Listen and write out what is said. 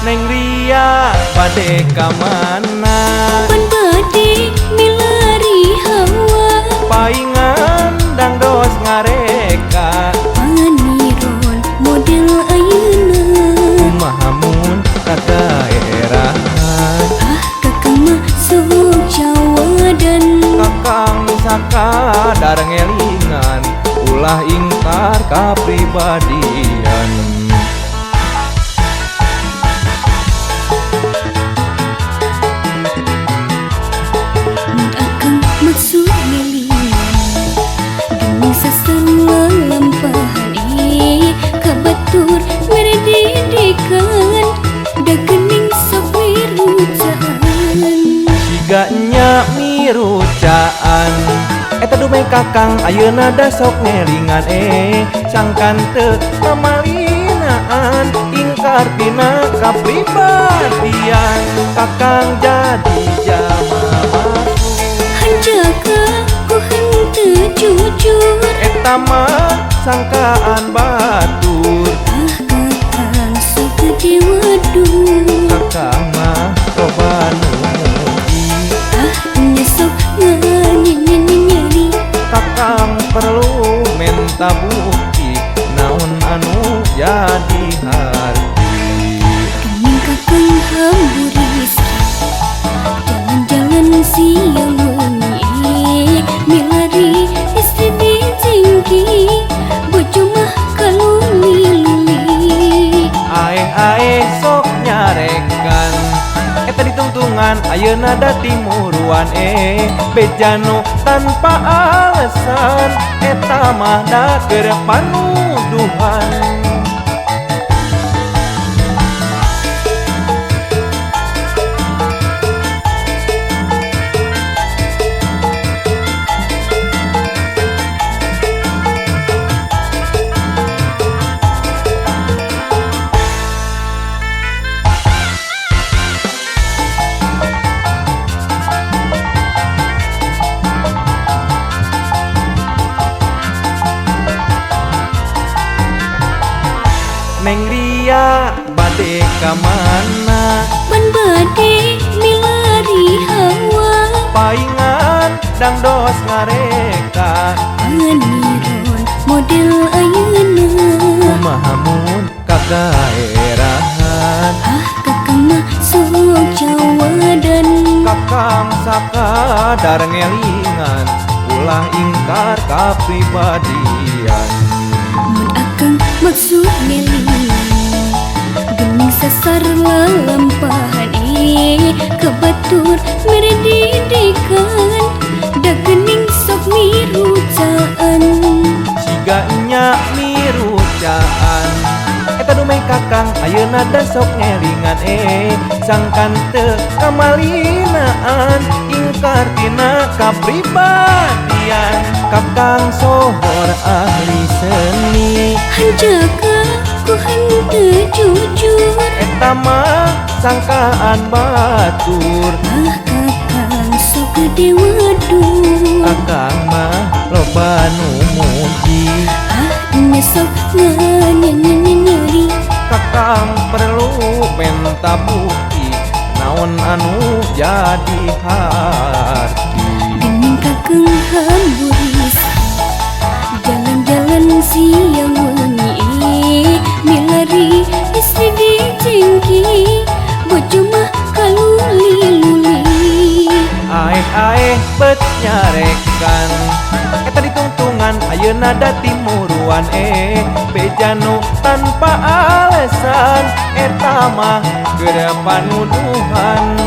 Neng Ria bade ka mana? Pan bade milari hawa, paingan dangdos ngareka. Paniron model ayeuna, kumaha mun kadaerahan. Ah kakang mah sok jawadan, kakang sakadar ngelingan, ulah ingkar kapribadian. Maksud ngelingan geuning sasar lalampahan, kabatur mere didikan, da geuning sok mirucaan. Siga nya mirucaan, eta dumeh kakang ayeuna da sok ngelingan, sangkan teu pamalinaan, ingkar tina kapribadian. Kakang jadi jama masuk, hanjaka ku henteu jujur, eta mah sangkaan batur. Ah kakang sok gede waduh, kakang mah loba nu muji. Ah nya sok nganyeri, kakang perlu menta bukti, naon anu jadi harti. Geuning kakang hambur rizki, jalan-jalan siang wengi, milari istri dijengki, bojo mah kaluli-luli. Aeh aeh sok nyarekan, eta ditungtungan ayeuna da timuruan, bejanu tanpa alasan, eta mah da keur panuduhan. Neng Ria bade ka mana? Pan bade milari hawa, paingan dangdos ngareka. Paniron model ayeuna, kumaha mun kagaerahan. Ah kakang mah sok jawadan, kakang sakadar ngelingan, ulah ingkar kapribadian. Mun akang maksud ngelingan geuning sasar lalampahan, kabatur mere didikan, da geuning sok mirucaan. Siga nya mirucaan, eta dumeh kakang ayeuna da sok ngelingan, sangkan teu kamalinaan, ingkar tina kapribadian. Kakang sohor ahli seni, hanjaka ku henteu jujur, eta mah sangkaan batur. Ah kakang sok gede waduh, kakang mah loba nu muji. Ah nya sok nganyeri, kakang perlu menta bukti, naon anu jadi harti. Geuning kakang hambur rizki, jalan-jalan siang wengi, milari istri dijengki, bojo mah kaluli-luli. Aeh aeh bet nyarekan, eta ditungtungan ayeuna da timuruan, bejanu tanpa alasan, eta mah keur panuduhan.